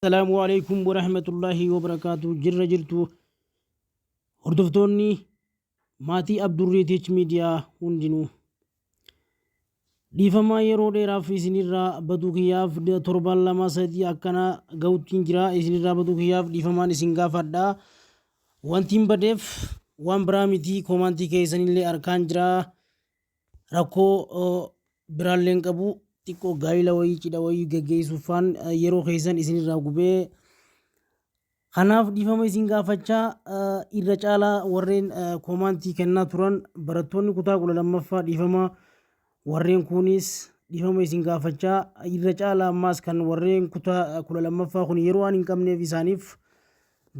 Assalaamu alaikum warahmatullaahi wabarakaatu. Jirra jirtu, hordoftoonni maatii Abdurrii Teach Miidiyaa hundinuu. Dhiifama, yeroo dheeraaf isinirraa baduu kiyyaaf, torban 2 3 akkana ga'uttiin jira. Isinirraa baduu kiyyaaf dhiifamaan isin gaafadha. Wantiin badeef waan biraa miti, koomaantii keessanillee harkaan jira. Rakkoo biraallee hin qabu. Xiqqoo gaayila wayii, cidha wayii geggeessuuf faan yeroo keessan isinirraa gubee, kanaaf dhiifama isin gaafachaa. Irra caalaa warreen koomaantii kennaa turan barattoonni kutaa 12ffaa, dhiifama. Warreen kunis dhiifama isin gaafachaa, irra caalaa ammaas kan warreen kutaa 12ffaa kun yeroo waan hin qabneef isaaniif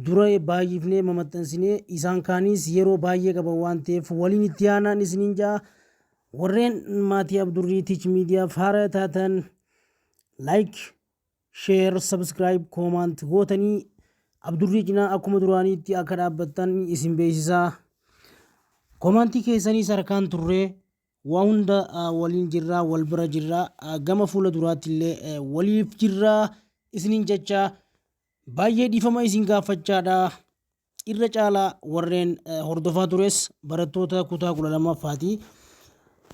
dura baay'ifnee mamaxxansinee, isaan kaanis yeroo baay'ee qaban waan ta'eef waliin itti aanaan isiniin ja'a. Warreen maatii Abdurrii Teach Miidiyaaf haara taatan, like, share, subscribe, comment gootanii Abdurrii cinaa akkuma duraaniitti akka dhaabbattan isin beeksisaa. Koomantii keessaniis harkaan turree, waa hunda waliin jirraa, wal bira jirraa, gama fuula duraatti illee waliif jirraa isiniin jecha baay'ee dhiifama isin gaafachaadha. Irra caalaa warreen hordofaa tures barattoota kutaa 12ffaati.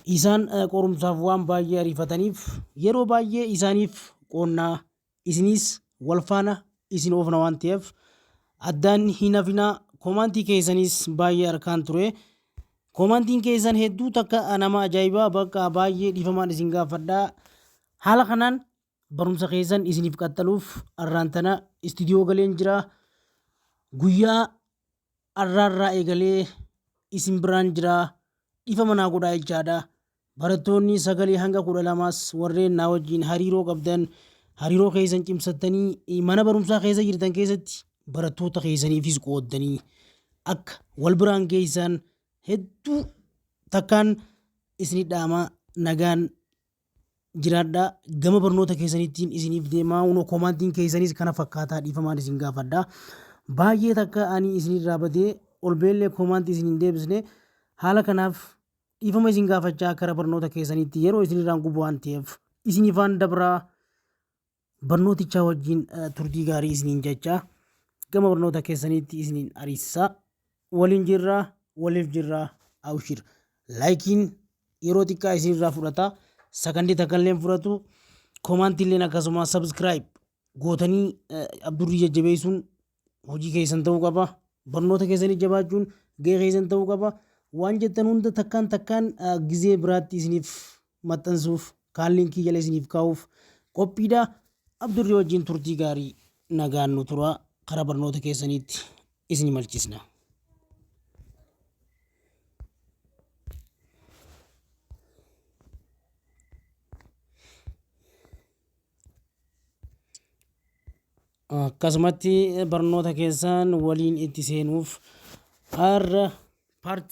Isaan qorumsaaf waan baay'ee ariifataniif yeroo baay'ee isaaniif qoonnaa, isinis wal faana isin oofna waan ta'eef addaan hin hafinaa. Koomaantii keessanis baay'ee harkaan ture. Koomaantiin keessan hedduu takka nama ajaa'ibaa, bakka baay'ee dhiifamaan isin gaafadha. Haala kanaan barumsa keessan isiniif qaxxaluuf arraan tana istiidiyoo galeen jira. Guyyaa arraarraa eegalee isin biraan jira. Dhiifama naa godhaa jechaadha. Barattoonni 9 hanga 12s warreen naa wajjin hariiroo qabdan, hariiroo keessan cimsattanii mana barumsaa keessa jirtan keessatti barattoota keessaniifis qooddanii akka wal biraan geessan hedduu takkaan isinit dhaama. Nagaan jiraadha. Gama barnoota keessanittiin isiniif deemaa. Unoo koomaantiin keessanis kana fakkaataa, dhiifamaan isin gaafadha. Baay'ee takka ani isinirraa badee ol beellee koomaantii isin hin deebisne. Haala kanaaf dhiifama isin gaafachaa, kara barnoota keessanitti yeroo isinirraan gubu waan ta'eef isinifaan dabraa, barnootichaa wajjin turtii gaarii isiniin jecha gama barnoota keessaniitti isiniin ariisisaa. Waliin jirraa, waliif jirraa. Awshir, laayikiin yeroo xiqqaa isinirraa fudhata, sakandii takka illee fudhatu. Koomaantiilleen akkasuma. Subscribe gootanii Abdurrii jajjabeessuun hojii keessan ta'uu qaba. Barnoota keessanii jabaachuun gahee keessan ta'uu qaba. Waan jettan hunda takkaan takkaan gizee biraatti isiniif maxxansuuf, kaan linkii jala isiniif kaa'uuf qophiidha. Abdurrii wajjin turtii gaarii, nagaan nu tura, karaa barnoota keessaniitti isin imalchisna. Akkasumatti barnoota keessan waliin itti seenuuf har'a part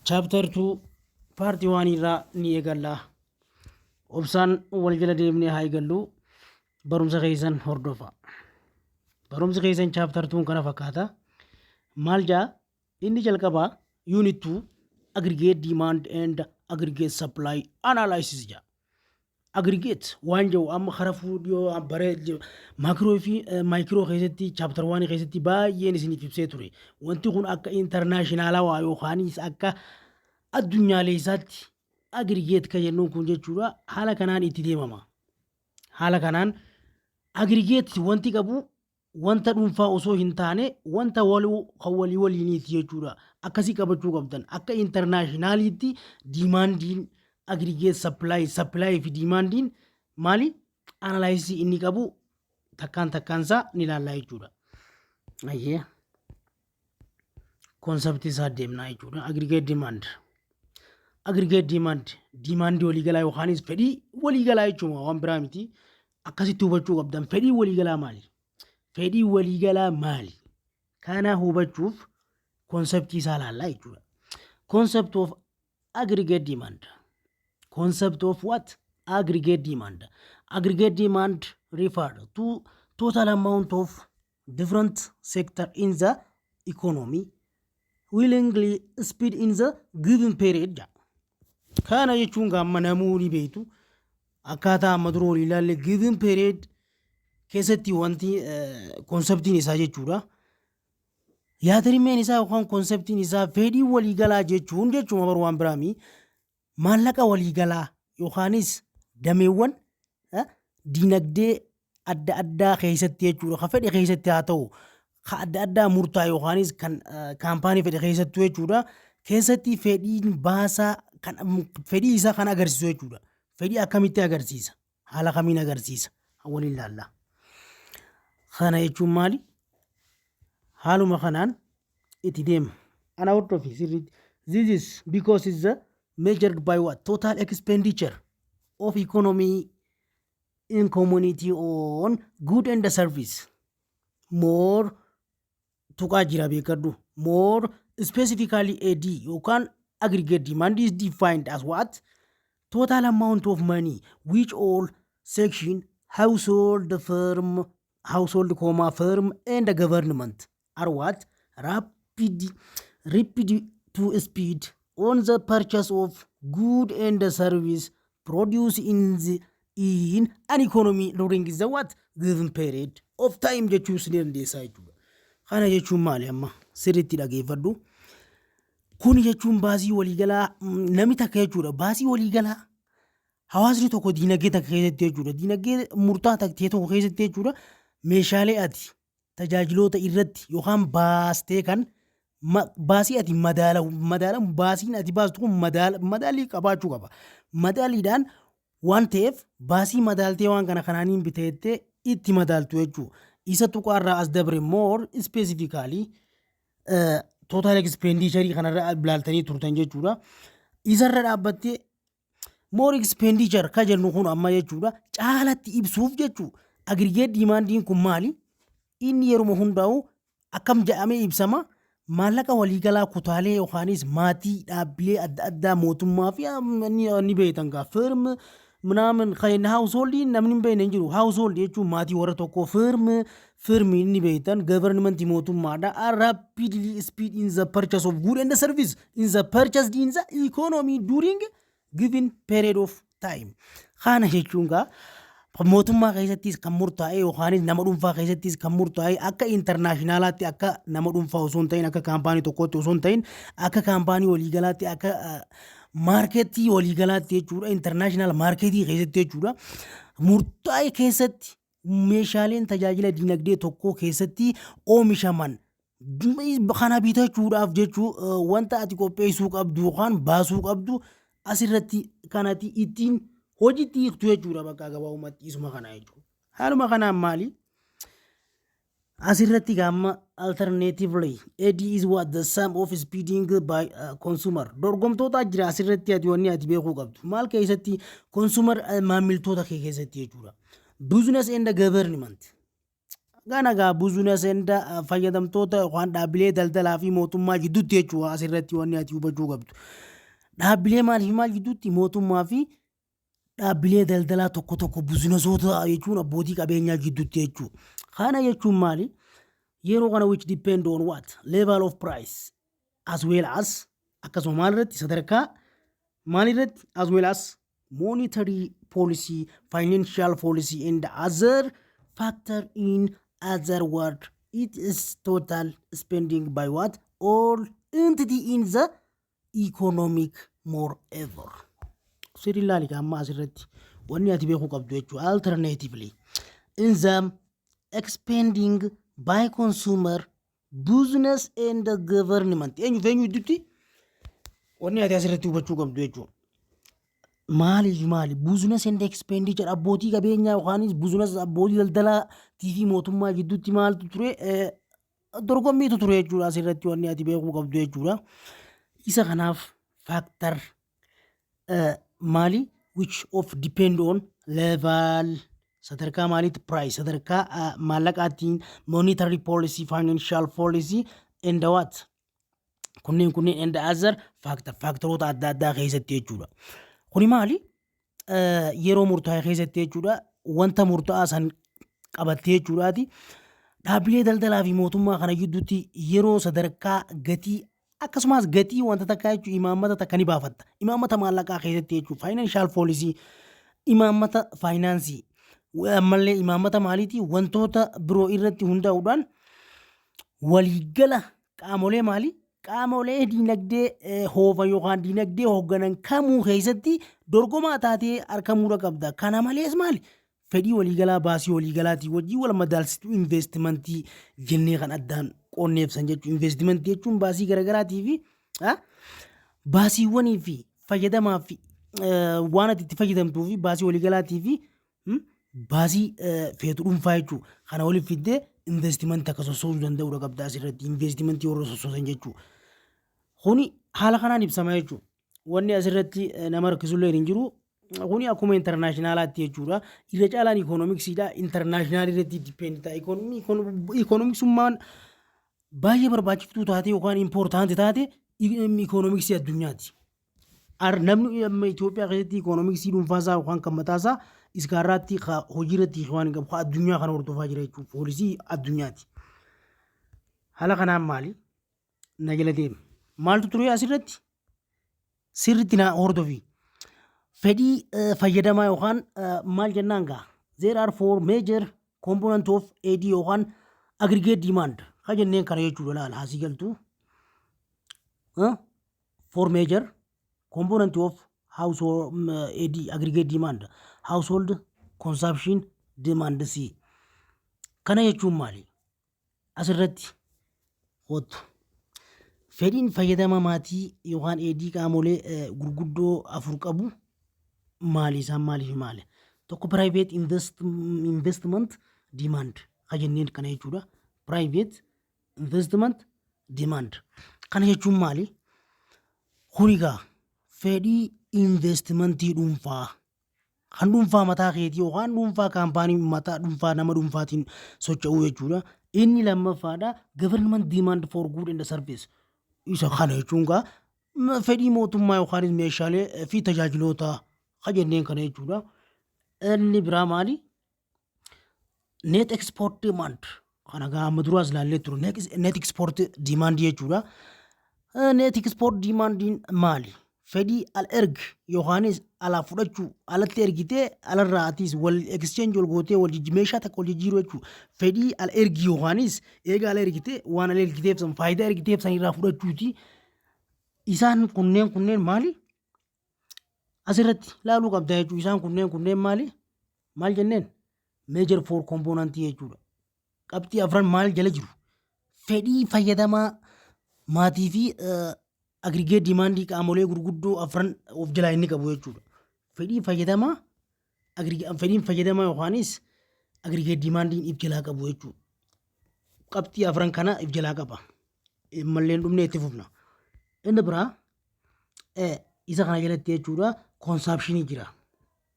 chapter 2 part 1 irraa ni eegalla. Obsaan wal jala deemnee haa eegallu. Barumsa keessan hordofa. Barumsi keessan chapter 2 kana fakkaata. Maal jaa inni jalqabaa? Unit 2, aggregate demand and aggregate supply analysis jaa. Aggregate waan jedhu amma kara fuudhiyoo bare macro fi micro keessatti, chapter 1 keessatti baay'een isiniif ibsee ture. Wanti kun akka internationalawaa yookaanis akka addunyaaleessaatti aggregate kan jennuun kun jechuudha. Haala kanaan itti deemama. Haala kanaan aggregate wanti qabu wanta dhuunfaa osoo hin taane wanta walii kan walii waliiniiti jechuudha. Akkasii qabachuu qabdan. Akka internationaliitti demandiin aggregate supply, supply fi demandiin maali? Analysis inni qabu takkaan takkaansaa ni ilaallaa jechuudha. Ayyee. Conceptii isaa deemnaa jechuudha. Aggregate demand. Aggregate demand, demandii waliigalaa yookaanis fedhii waliigalaa jechuudha, waan biraa miti. Akkasitti hubachuu qabdan. Fedhii waliigalaa maali? Fedhii waliigalaa maali? Kana hubachuuf conceptii isaa ilaallaa jechuudha. Concept of aggregate demand. Concept of what? Aggregate demand. Aggregate demand refer to total amount of different sector in the economy willingly spend in the given period jedha. Kana jechuun gaamma namuu ni beektu. Akkaataa amma dura walii ilaalle, given period Keessatti wanti conceptiin isaa jechuudha. Yaadrimeen isaa yookaan conceptiin isaa fedhii waliigalaa jechuun jechuuma bar waan biraami. Maallaqa waliigalaa yookaanis dameewwan dinagdee adda addaa keessatti jechuudha. Ka fedhe keessatti haa ta'u, ka adda addaa murtaa'e yookaanis kan kaampaanii fedhe keessattuu jechuudha. Keessatti fedhiin baasaa kan fedhii isaa kan agarsiisu jechuudha. Fedhii akkamitti agarsiisa? Haala kamiin agarsiisa? Waliin laalla. Kana jechuun maali? Haaluma kanaan itti deema. Ana hordofi sirriitti. This is because it's the measured by what? Total expenditure of economy in community on good and service. More tuqaa jira, beekadhu. More specifically, AD yookaan aggregate demand is defined as what? Total amount of money which all section, household, firm, household comma firm and the government are what? Rapid to spend on the purchase of good and service produced in an economy during the what? Given period of time jechuus ni dandeessaa jechuudha. Kana jechuun maali amma? Sirriitti dhageeffadhu. Kun jechuun baasii waliigalaa namni takka jechuudha. Baasii waliigalaa hawaasni tokko diinagdee takka keessatti jechuudha. Diinagdee murtaa ta'e tokko keessatti jechuudha. Meeshaalee ati tajaajiloota irratti yookaan baastee kan baasii ati madaalamu, baasiin ati baastu kun madaalii qabaachuu qaba. Madaaliidhaan waan ta'eef baasii madaaltee waan kana kanaaniin biteettee itti madaaltu jechuudha. Isa tuqaarraa as dabre, more specifically total expenditure kanarra ilaaltanii turtan jechuudha. Isarra dhaabbattee more expenditure ka jennu kun amma jechuudha, caalatti ibsuuf jechuudha. Aggregate demandiin kun maali? Inni yeruma hundaa'u akkam jedhamee ibsama? Maallaqa waliigalaa kutaalee yookaanis maatii, dhaabbilee adda addaa, mootummaa fi ni beektan gaa, firm ምናምን kan household namni hin beekne hin jiru. Household jechuun maatii warra tokko, firm firm inni beektan, government mootummaadha. Rapidly spend in the purchase of good and service in the purchased in the economy during given period of time. Kana jechuun gaa mootummaa keessattis kan murtaa'e yookaanis nama dhuunfaa keessattis kan murtaa'e, akka internationalaatti, akka nama dhuunfaa osoo hin ta'in, akka kaampaanii tokkootti osoo hin ta'in, akka kaampaanii waliigalaatti, akka marketii waliigalaatti jechuudha, international marketii keessatti jechuudha, murtaa'e keessatti meeshaaleen tajaajila dinagdee tokkoo keessatti oomishaman kana bitachuudhaaf jechuu wanta ati qopheessuu qabdu yookaan baasuu qabdu asirratti kanati ittiin hojiitti hiiktu jechuudha, bakka gabaabumatti isuma kana jechuudha. Haaluma kanaan maali? Asirratti gaamma alternatively, AD is what? The sum of spending by consumer. Dorgomtoota jira asirratti. Ati wanni ati beekuu qabdu maal keessatti? Consumer, maamiltoota kee keessatti jechuudha. Business and government. Gana gaa business and fayyadamtoota yookaan dhaabbilee daldalaa fi mootummaa gidduutti jechuudha asirratti wanni ati hubachuu qabdu. Dhaabbilee maal fi maal gidduutti? Mootummaa fi dhaabbilee daldalaa tokko tokko, businessoota jechuun abbootii qabeenyaa gidduutti jechuudha. Kana jechuun maali? Yeroo kana which depend on what? Level of price as well as, akkasuma maal irratti, sadarkaa maal irratti, as well as monetary policy, financial policy and other factor. In other word, it is total spending by what? All entity in the economic moreover. Sirri ilaali amma asirratti wanni ati beekuu qabdu jechuudha. Alternatively, in the expending by consumer, business and the government. Eenyu fi eenyu gidduutti? Wanni ati asirratti hubachuu qabdu jechuudha. Maaliif maali? Business and expenditure, abbootii qabeenyaa yookaanis business, abbootii daldalaa fi mootummaa gidduutti maaltu ture? Dorgommiitu ture jechuudha asirratti wanni ati beekuu qabdu jechuudha. Isa kanaaf factor maali? Which of depend on level, sadarkaa maaliitti, price, sadarkaa maallaqaatiin, monetary policy, financial policy and what, kunneen and other factor, factoroota adda addaa keessatti jechuudha. Kuni maali? Yeroo murtaa'e keessatti jechuudha, wanta murtaa'aa san qabattee jechuudhaati. Dhaabbilee daldalaa fi mootummaa kana gidduutti yeroo sadarkaa gatii akkasumas gatii wanta takkaa jechuun imaammata takka ni baafatta. Imaammata maallaqaa keessatti jechuudha. Financial policy, imaammata faayinaansii. Ammallee imaammata maaliiti? Wantoota biroo irratti hundaa'uudhaan waliigala qaamolee maali? Qaamolee diinagdee hoofan yookaan diinagdee hoogganan kamuu keessatti dorgomaa taatee argamuudha qabda. Kana malees maali? Fedhii waliigalaa baasii waliigalaatii wajjin wal madaalsituu investimentii jennee kan addaan qoonneefsan jechuudha. Investimentii jechuun baasii garaagaraatii fi baasiiwwanii fi fayyadamaa fi waan ati itti fayyadamtuu fi baasii waliigalaatii fi baasii feetu dhuunfaa jechuudha. Kana waliif fiddee investimentii akka sossoosuu danda'uudha qabda asirratti, investimentii warra sossoosan jechuudha. Kuni haala kanaan ibsama jechuudha. Wanni asirratti nama rakkisullee hin jiru. Kuni akkuma internationalaatti jechuudha. Irra caalaan ikoonomiksiidha. International irratti depend ta'a. Ikoonomiksummaan baay'ee barbaachiftuu taate yookaan important taate ikoonomiksii addunyaati. Namni amma Itoophiyaa keessatti ikoonomiksii dhuunfaasaa yookaan kan mataasaa iskaarraatti hojii irratti waan hin qabu, addunyaa kana hordofaa jira jechuudha. Policy addunyaati. Haala kanaan maali? Na jala deema. Maaltu ture asirratti? Sirriitti na hordofi. Fedhii fayyadamaa yookaan maal jennaan gaa? There are four major component of AD yookaan aggregate demand. Ka jenneen kana jechuudha, laala asii galtu. Four major component of household AD, aggregate demand, household consumption demand C. Kana jechuun maali? Asirratti hootu. Fedhiin fayyadama maatii yookaan AD qaamolee gurguddoo afur qabu maali? Isaan maaliif maali? Tokko private investment demand ka jenneen kana jechuudha. Private investment demand. Kana jechuun maali? Kuni egaa fedhii investimentii dhuunfaa kan dhuunfaa mataa keetii yookaan dhuunfaa kaampaanii mataa dhuunfaa nama dhuunfaatiin socho'uu jechuudha. Inni lammaffaadha, government demand for good and service. Isa kana jechuun gaa fedhii mootummaa yookaan meeshaalee fi tajaajiloota ka jenneen kana jechuudha. Inni biraa maali? Net export demand. Kana gaa amma duraas ilaallee ture. Net export demand jechuudha. Net export demandiin maali? Fedhii al erg yookaanis alaa fudhachuu, alatti ergitee alarraa atis wal exchange wal gootee wal meeshaa takka wal jijjiiruu jechuudha. Fedhii al ergi yookaanis eega ala ergitee waan ala ergiteef san faayidaa ergiteef san irraa fudhachuuti. Isaan kunneen maali? Asirratti laaluu qabda jechuudha. Isaan kunneen maali? Maal jenneen? Major four componentii jechuudha. Qabxii afran maal jala jiru? Fedhii fayyadamaa maatii fi aggregate demandii qaamolee gurguddoo afran of jalaa inni qabu jechuudha. Fedhii fayyadamaa, fedhiin fayyadamaa yookaanis aggregate demandiin if jalaa qabu jechuudha. Qabxii afran kana if jalaa qaba. Malleen dhumnee itti fufna. Inni biraa isa kana jalatti jechuudha, consumptionii jira.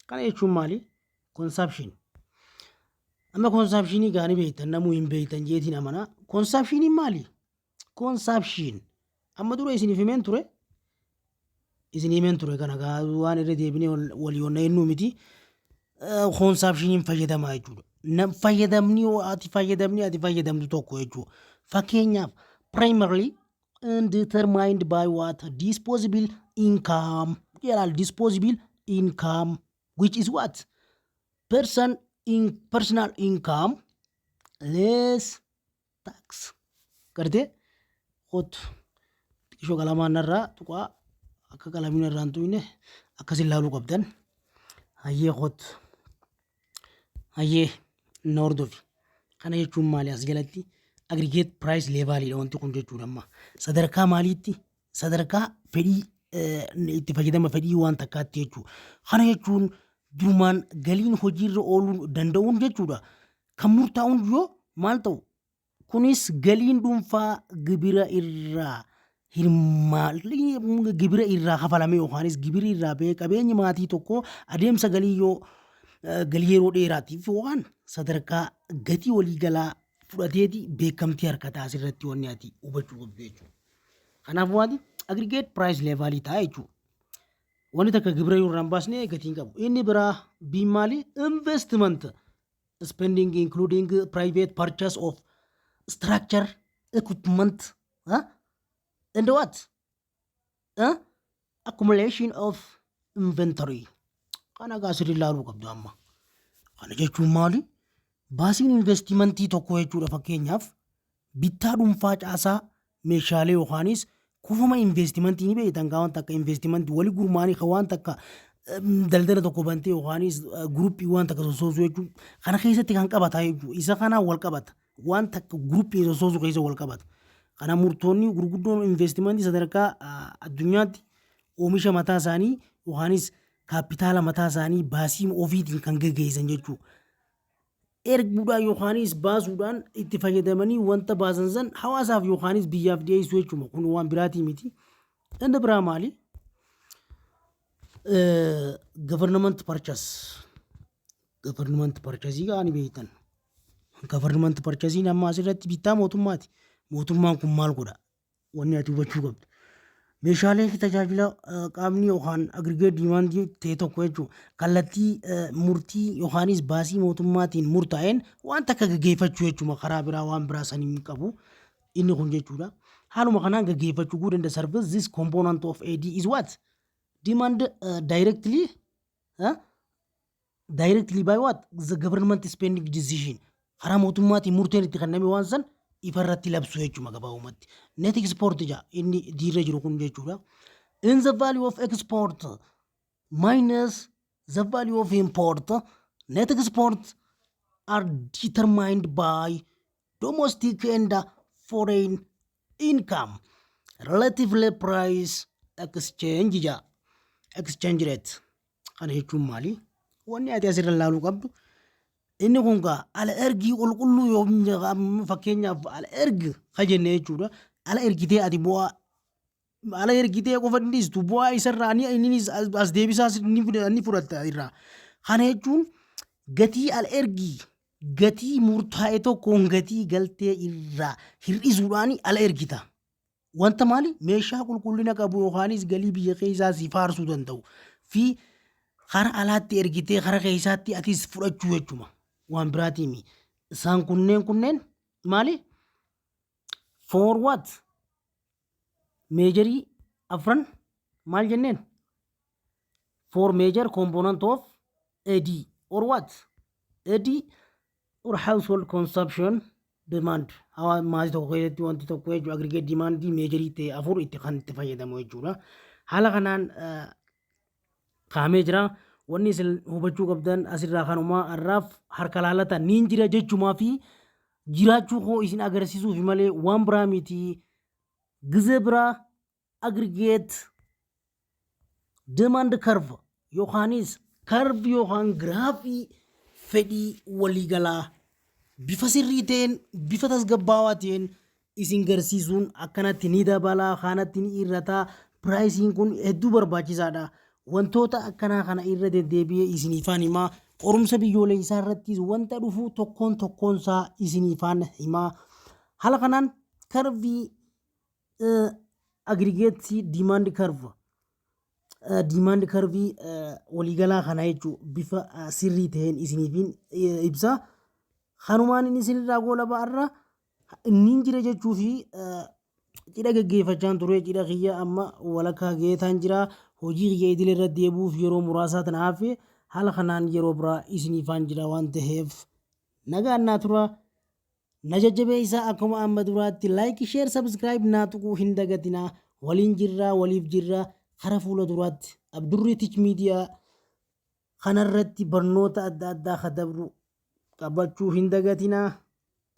Kana jechuun maali? Consumption. Amma consumptionii gaanii beektan, namuu hin beektan jeetiin amanaa. Consumptioniin maali? Consumption. Amma dura isiniif himeen ture. Isin himeen ture, kana gaa waan irra deebinee walii onna ennuu miti. Consumptioniin fayyadamaa jechuudha. Fayyadamni ati fayyadamtu tokko jechuudha. Fakkeenyaaf, primarily determined by what? Disposable income. Jedhaal, disposable income, which is what? Person in personal income less tax. Gartee kootu xiqqishoo qalamaan narraa tuqaa, akka qalamiin irraa hin tuqne akkasin ilaaluu qabdan. Hayyee, kootu. Hayyee, na hordofi. Kana jechuun maali as jalatti? Aggregate price levelidha wanti kun jechuudha amma. Sadarkaa maaliitti? Sadarkaa fedhii itti fayyadama fedhii waan takkaatti jechuudha. Kana jechuun durumaan galiin hojiirra ooluu danda'uun jechuudha. Kan murtaa'uun yoo maal ta'u? Kunis galiin dhuunfaa gibira irraa hirmaa gibira irraa kafalame yookaanis gibira irraa ba'ee qabeenyi maatii tokko adeemsa galii yoo galii yeroo dheeraatiif yookaan sadarkaa gatii waliigalaa fudhateeti beekamtii harkataa asirratti wanni ati hubachuu qabdu jechuudha. Kanaaf wanti aggregate price levelii ta'a jechuudha. Wanni takka gibira yoo irraa hin baasne gatii hin qabu. Inni biraa biin maali? Investment spending, including private purchase of structure, equipment, huh? And what? Huh? Accumulation of inventory. Kana gaa sirrii ilaaluu qabdu amma. Kana jechuun maali? Baasiin investimentii tokko jechuudha. Fakkeenyaaf, bittaa dhuunfaa caasaa meeshaalee yookaanis kuufama investimentii ni beektan gaa. Wanta akka investimentii walii gurmaanii kan waan takka daldala tokko bantee yookaanis groupii waan takka sossoosuu jechuun kana keessatti kan qabata jechuudha. Isa kanaan wal qabata. Waan takka groupii sossoosuu keessa wal qabata. Kana murtoonni gurguddoon investimentii sadarkaa addunyaatti oomisha mataa isaanii yookaanis kaapitaala mataa isaanii baasii ofiitiin kan gaggeessan jechuudha. Erguudhaan yookaanis baasuudhaan itti fayyadamanii wanta baasan san hawaasaaf yookaanis biyyaaf dhiyeessuu jechuudha. Kun waan biraatii miti. Inni biraa maali? Government purchase. Government purchase gaa ni beektan. Government purchase amma asirratti bittaa mootummaati. Mootummaan kun maal godha? Wanni ati hubachuu qabdu. Meeshaalee fi tajaajila qaamni yookaan aggregate demandii ta'e tokko jechuudha. Kallattii murtii yookaanis baasii mootummaatiin murtaa'een wanta akka gaggeeffachuu jechuudha. Karaa biraa waan biraa sanii hin qabu. Inni kun jechuudha. Haaluma kanaan gaggeeffachuu, good and service, this component of AD is what? Demand directly by what? The government spending decision. Karaa mootummaatiin murteen itti kenname waan san ifarratti labsu jechuudha gabaabumatti. Net export jaa inni diirra jiru kun jechuudha. In the value of export minus the value of import, net export are determined by domestic and foreign income relatively price exchange jaa, exchange rate. Kana jechuun maali? Wanni ati asirra ilaaluu qabdu, inni kun gaa ala ergii qulqulluu yoo fakkeenyaaf ala ergi ka jenne jechuudha. Ala ergitee ati bu'aa ala ergitee qofa dhiistu, bu'aa isarraa ni innis as deebisaas ni fudhatta irraa. Kana jechuun gatii ala ergii gatii murtaa'e tokkoon gatii galtee irraa hir'isuudhaan ala ergita. Wanta maali? Meeshaa qulqullina qabu yookaanis galii biyya keessaa si faarsuu danda'u fi kara alaatti ergitee kara keessaatti atis fudhachuu jechuudha. Waan biraatiimi. Isaan kunneen maali? For what? Majorii afran maal jenneen? Four major component of AD or what? AD or household consumption demand. Hawa maatii tokko keessatti wanti tokko jechuudha, aggregate demand majorii ta'e afur itti kan itti fayyadamu jechuudha. Haala kanaan kaa'amee jira. Wanni isin hubachuu qabdan asirraa kanumaa. Har'aaf harka laalata niin jira jechumaa fi jiraachuu koo isin agarsiisuuf malee waan biraa miti. Gizee biraa aggregate demand curve yookaanis curve yookaan giraafii fedhii waliigalaa bifa sirrii ta'een, bifa tasgabbaawaa ta'een isin garsiisuun akkanatti ni dabalaa, kanatti ni irrataa, priceiin kun hedduu barbaachisaadha. Wantoota akkanaa kana irra deddeebi'ee isiniifaan himaa. Qorumsa biyyoolessaa irrattis wanta dhufu tokkoon tokkoonsaa isiniifaan himaa. Haala kanaan curveii aggregate demand curve, demand curveii waliigalaa kana jechuun bifa sirrii ta'een isiniifin ibsa. Kanumaan inni isinirraa goolaba. Irra inni jira jechuu fi cidha gaggeeffachaan ture. Cidha kiyya amma walakkaa geetaan jira. Hojii kiyya idilee irra deebi'uuf yeroo muraasaa tana hafe. Haala kanaan yeroo biraa isiniifaan jira waan ta'eef nagaan naa tura. Na jajjabeessaa. Akkuma amma duraatti like, share, subscribe naa tuquu hin dagatinaa. Waliin jirraa, waliif jirraa. Kara fuula duraatti Abdurrii Tich Miidiyaa kanarratti barnoota adda addaa kadabru qabachuu hin dagatinaa.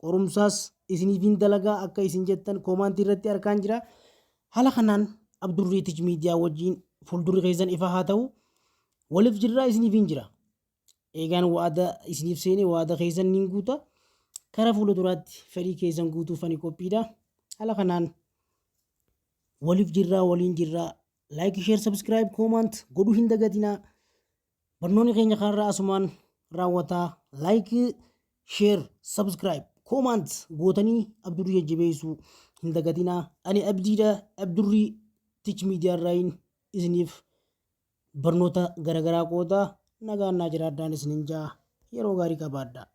Qorumsaas isiniif hin dalagaa akka isin jettan commentii irratti argaan jira. Haala kanaan Abdurrii Tich Miidiyaa wajjin fuuldurri keessan ifa haa ta'u. Waliif jirraa, isiniif hin jira. Eegaan waada isiniif seene waada keessan niin guuta. Kara fuula duraatti fedhii keessan guutuuf ani qophiidha. Haala kanaan waliif jirraa, waliin jirraa. Like, share, subscribe, comment godhuu hin dagatinaa. Barnoonni keenya kanarraa asumaan raawwataa. Like, share, subscribe, comment gootanii Abdurrii jajjabeessuu hin dagatinaa. Ani Abdiidha. Abdurrii Tich Miidiyaa irraayin isiniif barnoota garaagaraa qooda. Nagaan naa jiraadhaan isinin jaa, yeroo gaarii qabaadha.